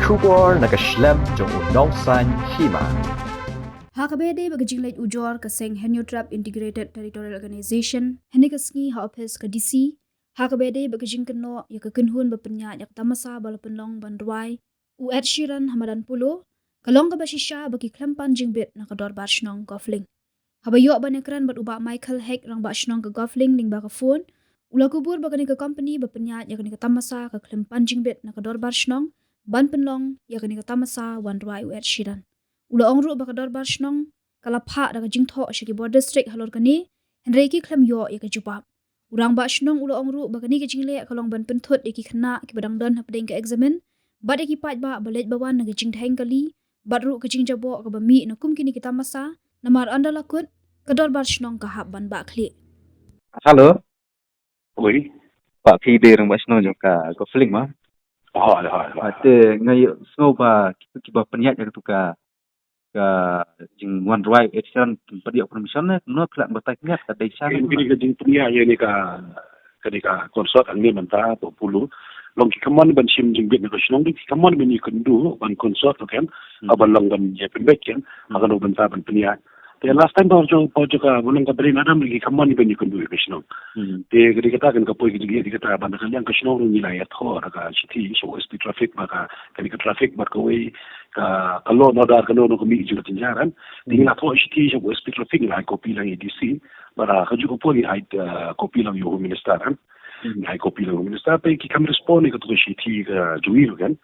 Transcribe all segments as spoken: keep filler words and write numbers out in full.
Khubor na ka shlem jong u nongsan hima. Ha kaba ïadei bad ka jingleit ujor ka seng Hynñiewtrep Integrated Territorial Organization, hynne ka sngi ha ophis ka D C, ha kaba ïadei bad ka jingkynnoh ïa ka kynhun ba pynïaid ïa ka tamasa ba la pynlong ban rwai u Ed Sheeran ha madan Polo, ka long kaba shisha ba ki khlem pan jingbit na ka dorbar shnong Golf Link. Haba ïoh ban ïakren bad u Bah Michael Hek, Rangbah Shnong ka Golf Link, lyngba ka phone, u la kubur ba kane ka company ba pynïaid ïa kane ka tamasa ka khlem pan jingbit na ka dorbar shnong ban pynlong ïa kane ka tamasa wan rwai u Ed Sheeran. U la ong ruh ba ka dorbar shnong ka la phah da ka jingthoh sha ki bor district halor kane, hynrei ki khlem ïoh ïa ka jubab. U Rangbah Shnong u la ong ruh ba kane ka jingleh ka long ban pynthut ïa ki khynnah kiba dang don hapdeng ka eksamin bad ïa ki paidbah ba leit ba wan na ka jingdheng kali, bad ruh ka jingjaboh kaba mih na kum kine ki tamasa, namar ynda la kut, ka dorbar shnong ka hap ban bah khlieh. Hello. Oi. Bah, phi dei Rangbah Shnong jong ka Golf Link ma? Hooid, hooid, hooid. Ah, te nga ïohsngew ba kitu kiba pynïaid ïa katu ka, ka jingwan rwai u Ed Sheeran kim pat ïoh permission ne, kumno, phi lah batai khyndiat, ka dei sha kane ka jingpynïaid ïa kane ka, kane ka concert hangne mynta ha Polo. Long ki khlem mon ban shim jingbit na ka shnong, ki khlem mon ban ïakynduh ban concert ruh kan, hmm, haba long ban ïa pynbeit kan, hmm, ha kano ka bynta ban pynïaid. Te last time ba jong, ba jong ka, ba long ka Brian Adam, ki khlem mon ban ïakynduh ïa ka shnong. Hmm. Te ka dei kata kan ka poi ka jingeh, dei kata ba na ka liang ka shnong ruh ngi la ïathoh da ka shithi sha u S P traffic ba ka, kane ka traffic bad kawei ka, ka law and order kano kano ka mih jingla jynjar kan. Te ngi la thoh shithi sha u S P traffic, ngi la ai copy lang ïa u D C, bad ha kajuh ka por ngi ai, eh, copy lang ïa u Home Minister kan. Hmm. Ngi ai copy lang ïa u Home Minister, te ki khlem respond ïa katu ka shithi ka jong ngi ruh kan.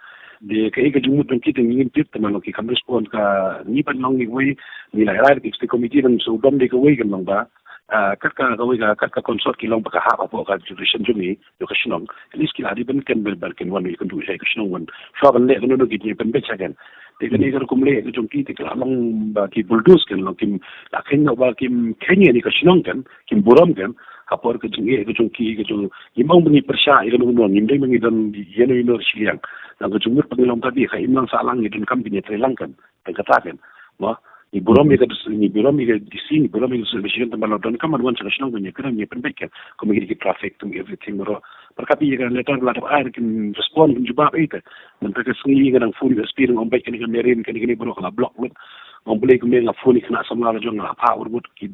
Te kaei ka jingmut jong ki te ngim tip, te ma long ki khlem respond, ka ngi ban long ngi wei, ngi la rai da ka executive committee ban shu ban dei kawei kan long ba, ah, kat ka, kawei ka, kat ka concert ki long ba ka hap hapoh ka jurisdiction jong ngi, jong ka shnong. At least ki la dei ban ken, ban, ban ken wan ïakynduh sha ka shnong wan. Shuwa ban leh kano kano ki jingpynbeit sha kan. Te kane ka rukom leh ka jong ki te ka la long ba ki bulldoze kan, long kim la kheiñ noh ba kim kheiñ ïa kane ka shnong kan, kim burom kan. Ha por ka jingeh ka jong ki, ka jong, ngim ong ba ngi pyrshah ïa kano kano, ngim dei ba ngi don ïa kano kano shiliang. Nang ka jingmut ba ngi long ka dei, ka imlang sahlang ngi donkam ban ïatreilang kan. Tang kata kan. Mo, ngi burom ïa ka, ngi burom ïa ka D C, ngi burom ïa ka Association, tang ba la donkam ban wan sha ka shnong ban ïakren, ïa pynbeit kan. Kum ïa ki traffic, kum everything baroh. Pyrkhat ïa ka letter ba la dep ai, kim respond, kim jubab ei te. Mynta ka sngi nga dang phone ïa u S P, nga ong beit kane ka Mariam, kane kane baroh ka la block lut. Nga ong balei kumne, nga phone ïa ki khynnah samla la jong, nga la phah wut wut, ki,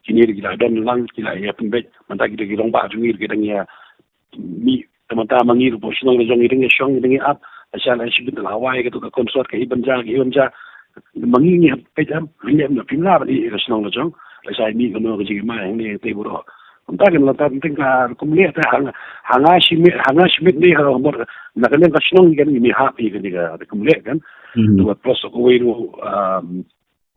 kine ki la don lang, ki la ïa pynbeit. Mynta ki dei ki rangbah jong ngi ki dang ïa mih, te mynta ma ngi ruh hapoh shnong la jong ngi dang ïa shong, ngi dang ïa ap. Lashai la shibit la wai katu ka concert, kaei ban jia, kaei ban jia. Ma ngi ngi hap peit, em, ngi leh, phim lah ban ïeh ïa ka shnong la jong. Lashai mih kano ka jingmai hangne te baroh. Mynta kan la, tang teng ka rukom leh te ha nga, ha nga shimet, ha nga shimet ne ha mor, na ka liang ka shnong kan ngi hap ïa kane ka rukom leh kan. Hmm. Te wat plus kawei ruh, um,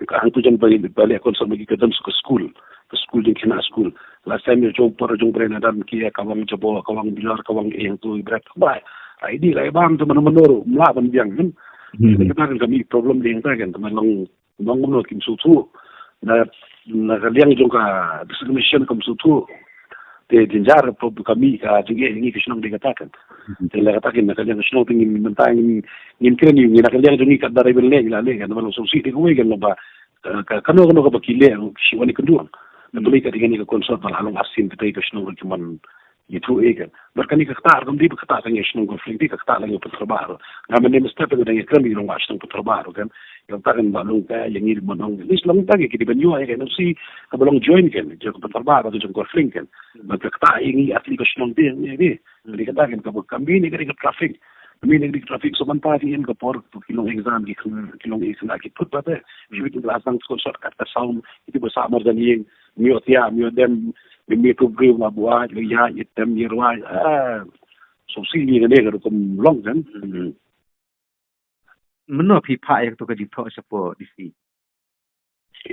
ka hangtu jan ba, ba leh concert ma ki ka don sa ka skul, ka skul jong ki khynnah skul. Last time ïa jong por jong Brian Adam ki ïa kawang jaboh, kawang bilar, kawang eh hangtu i bret. Ba ai di lai bam te mano mano ruh, mlah ban biang kan. Hmm. Kata kan ka mih problem dei hangta kan, te man long, long kumno kim sngewthuh. Na, na ka liang jong ka discrimination kim sngewthuh. Te jynjar, prob-, ka mih ka jingeh ngi ka shnong dei kata kan. Mhm. Te lei kata kan, na ka liang ka shnong te ngin mynta ngin, ngin kren ïa ngi na ka liang jong ngi katba dei ban leh ngi la leh kan, namar long sngewsih dei kawei kan long ba, eh, ka, kano kano kaba ki leh shi wan ïakynduh. Na balei ka dei kane ka concert ba la long arsien katei ka shnong ruh ki mon ïathuh ei kan. Bad kane ka ktah ruh kam dei ba ktah tang ïa shnong Golf Link, dei ka ktah lang ïa u Patharbah ruh. Nga mynne mynstep nga dang ïakren ïa u Rangbah Shnong Patharbah ruh kan. Ïa kata kan ba long ka ïa ngi ruh mon ong. At least long kata ki dei ban ïoh ïa ka N O C kaba long joint kan, jong ka Patharbah bad ka jong Golf Link kan. Bad ka ktah ïa ngi atli ka shnong te ïa ngi. Dei kata kan kaba ka mih ne ka dei ka traffic. Ka mih ne ka dei ka traffic, so mynta te ïa ka por ki long exam ki khun, ki long exam ki put ba te. Shu ki la sang skul shortcut ka sound, ki ba sa marjan ïing, mih ïa tia, mih ïa dem, mih mih tu briew nga buat, ïa ïa tem ïa ruai. Ah. So si ïa ka dei ka rukom long kan. Hmm. Mynno phi phah ïa katu ka jingthoh shapoh D C?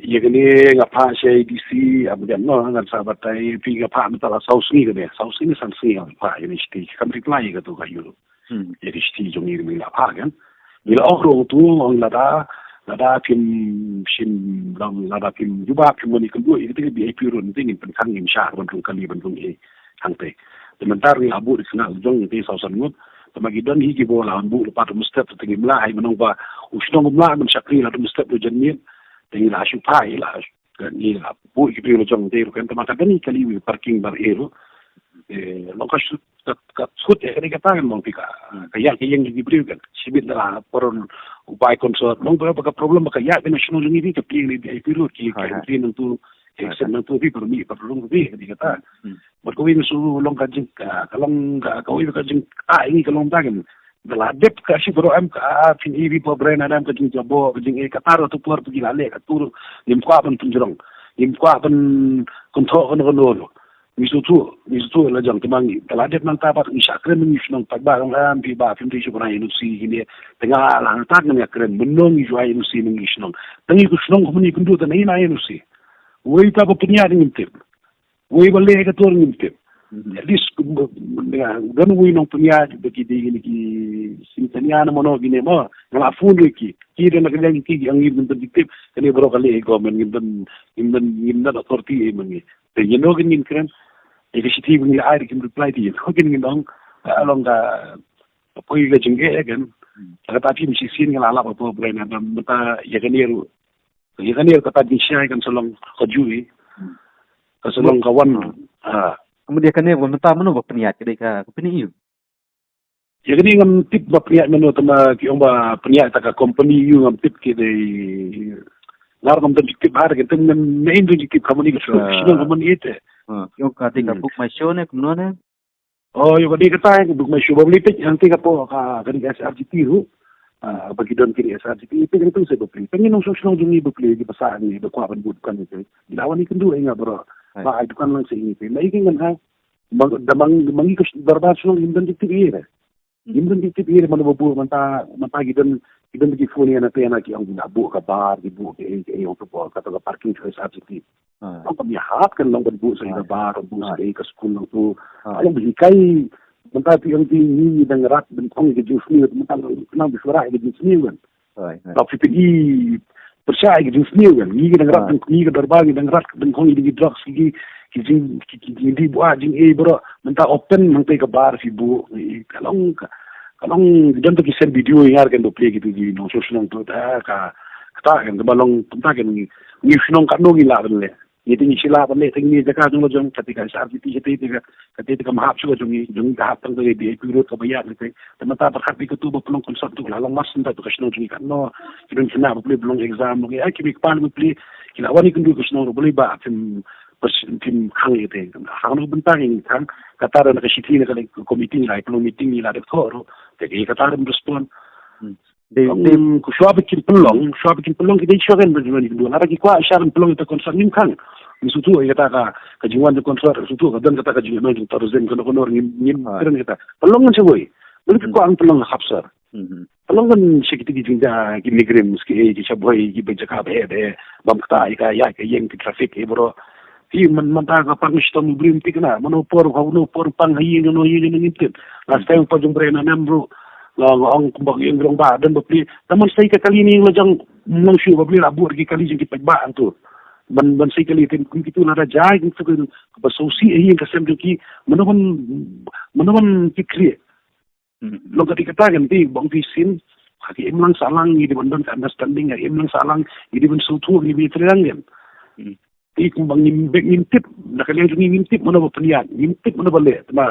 Ïa kane nga phah sha D C, ap jan no, ngan sa batai, phi nga phah mynta la saw sngi kane, saw sngi san sngi nga phah ïa kane shithi, kam reply ïa katu ka ïu. Hmm. Ïa kane shithi jong ngi ngi la phah kan. Ngi la ong ruh tu, ong lada, lada phim shim, lada phim jubab, phim mane kynduh ïa kata ka V I P room te ngin pynkhang, ngin shah ban rung kali ban rung ei hangtei. Te mynta ngi la buh ïa ka khynnah la jong ngi te saw san ngut. Te ma ki don hi kiba la buh lypa tu mynstep, te ngim lah, hynrei mynno ba u shnong um lah ban shakri la tu mynstep tu janmiet. Te ngi la shu phah ïa la, ngi la buh ïa ki briew la jong te ruh kan, te ma ka don hi kali wi parking bar ei ruh. Eh, long ka sut, ka, ka sut, eh, ka dei kata kan long phi ka, ka ïaid ka ïeng jong ki briew kan. Shibit na la por u bai concert. Long ba ka problem ba ka ïaid na shnong jong ngi phi ka plie na V I P Road ki, ka entry nangtu, exit nangtu phi, permit, permit phi, ka dei kata. Bad kawei ngi shu long ka jing, ka, ka long ka, kawei ka jing, ah, ngi ka long ta kan. Da la dep ka shi baroh em ka, ah, phin ïohi ba Brian Adam ka jingjaboh, ka jing, eh, kata ruh tu por phi la leh ka tu ruh. Ngim kwah ban pynjrong. Ngim kwah ban kynthoh kano kano ruh. Ngi sngewthuh, ngi sngewthuh la jong te ma ngi. Te la dep nangta pat ngi shah kren ngi shnong pat ba long em phi ba phim dei shu ban ai N O C kine. Te nga la hangta ngan ïa kren mynno ngi ju ai N O C ngi shnong. Te ngi ku shnong kumne kynduh te ngi ai N O C. Wei ta ba pynïaid ngim tip. Wei ba leh ka tur ngim tip. At least kum ba, ba, don wei nongpynïaid ba ki dei kine ki Singtania na mano kine ma. Nga la phone ïa ki. Ki don na ka liang ki, ki ang ngim don ki tip. Kane baroh ka leh government ngim don, ngim don, ngim don authority ei ma ngi. Te ïa no kin ngin kren. Ïa ka shithi ba ngi la ai kin reply te ïa no kin ngin ong. Ka long ka, ka poi ka jingeh kan. Ka ta phim shisien ka la lap apa Brian Adam mynta ïa kane ruh. Ïa kane ruh ka ta jingshai kan sa long ka jui. Ka sa long ka wan. Ha. Ka mut ïa kane ba mynta mano ba pynïaid ka dei ka, ka pynïaid ïa u. Ïa kane ngam tip ba pynïaid mano te ma ki ong ba pynïaid ta ka company ïa u ngam tip ki dei. Nga ruh ngam don jingtip bha te ngam, ngam don jingtip ka mani ka shu shu ngam mani te. Ha, ki ong ka dei ka book my show ne kumno ne? Oh, ïa ka dei kata ka book my show ba pynleit hangtei ka por ka, ka dei ka S R G T ruh. Ah, ba ki don ki dei S R G T te hangtei se ba pynleit. Te ngi nongshong shnong jong ngi ba pynleit ki ba sah ngi ba kwah ban buh dukan ngi te. Ngi la wan ïakynduh ïa nga baroh. Ba ai dukan lang sa ïa ngi te. Ma ïa ki ngan hai. Ma, da ma ngi, ma ngi ka sh-, dorbar shnong ngim don jingtip ïa re. Ngim don jingtip ïa re mano ba buh mynta, mynta ki don, ki don ki phone ïa na te na ki ong ki la buh ka bar, ki buh ki ei, ki ei ong tu bor, kata ka parking choice S R G T. Long kam ïahap kan long ban buh sa ïa ka bar, buh sa ïa ka skul long tu. Long ba hikai, mynta phi ong phi ngi dang rat, ban ong ïa ka jingsniew, mynta nang ba shuwa ïa ka jingsniew kan. Hooid, hooid. Tang phi phi pyrshah ïa ka jingsniew kan. Ngi ki dang rat, ngi ka dorbar ngi dang rat, dang khong ïa ki drugs, ki, ki jing, ki, ki, ki dei buh jingeh baroh. Mynta open nangta ka bar phi buh. Ka long ka, ka long don ki send video ïa nga kan ba plie kitu ki nongshong shnong tu ta ka, kata kan ba long mynta kan ngi, ngi shnong katno ngi lah ban leh. Ngi te ngi shu lah ban leh te ngi jaka jong la jong, kata ka S R G T, kata ka, kata ka mahap shu jong ngi, jong ngi ka hap tang ka V I P road kaba ïaid ngi te. Te mynta pyrkhat bad katu ba pynlong concert tu la long mass mynta tu ka shnong jong ngi katno. Ki don khynnah ba plie ba long exam ba ngi, ai ki mei kpa ba plie. Ki la wan ïakynduh ka shnong ruh balei ba phim, phim khang ïa te. Hangno bynta ngi khang, kata ruh na ka shithi na ka committee ngi la pynlong meeting ngi la dep thoh ruh. Te ki kata ruh respond. Dei, dei. Ku shuwa ba kin pynlong, shuwa ba kin pynlong ki dei shuwa kan ba jingwan kin don. Lada ki kwah shuwa ban pynlong ïa ka concert ngim khang. Ngi sngewthuh ïa kata ka, ka jingwan jong concert, sngewthuh ka don kata ka jingwan jong tourism kano kano ngim, ngim kren kata. Pynlong ngan shawei. Balei ki kwah ban pynlong ha Hapsar. Pynlong ngan sha kita ki jingja, ki migrants ki, ki sha Bhoi, ki ba jaka ba eh, ba eh, bam kata ïa ka, ïa ka ïeng ki traffic eh baroh. Hi man, mynta ka pang shitom u briew mynta kane. Mano por, mano por pang ha ïing, mano ïing, mano ngim tip. Last time pa jong Brian Adam ruh. Nga, nga ong kumba ïing rong ba don ba plie. Tang man sei ka kali ne la jong mlong shu ba plie la buh ki kali jong ki paidbah hangtu. Ban, ban sei kali te kum kitu lada jai kum kitu ba sngewsih ha ïing ka sem jong ki. Mano ban, mano ban ki kri. Long kata kata kan te bang te shisien. Ha ki imlang sahlang ngi dei ban don ka understanding, ha ki imlang sahlang ngi dei ban sngewthuh, ngi dei ban trei lang kan. Te kumba ngim bek ngim tip, na ka liang jong ngi ngim tip mano ba pynïaid, ngim tip mano ba leh, te ma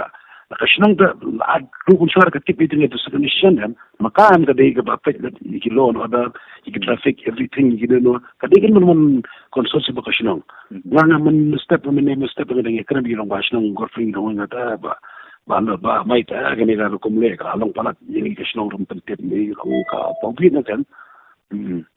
na ka shnong te la adu pynshar ka tip ïa te ngi tu second nation kan, ma ka em ka dei kaba affect ïa ki law and order, ïa ki traffic, everything, ïa ki dei no, ka dei kan man man concern ba ka shnong. Nga nga man step, man man step nga dei ngi kren ïa long ba shnong Godfrey long nga ta ba, ba, ba mai ta ka ne ka rukom leh ka long palat ïa ngi ka shnong rum pyntip ïa long ka pawbit na kan. Hmm.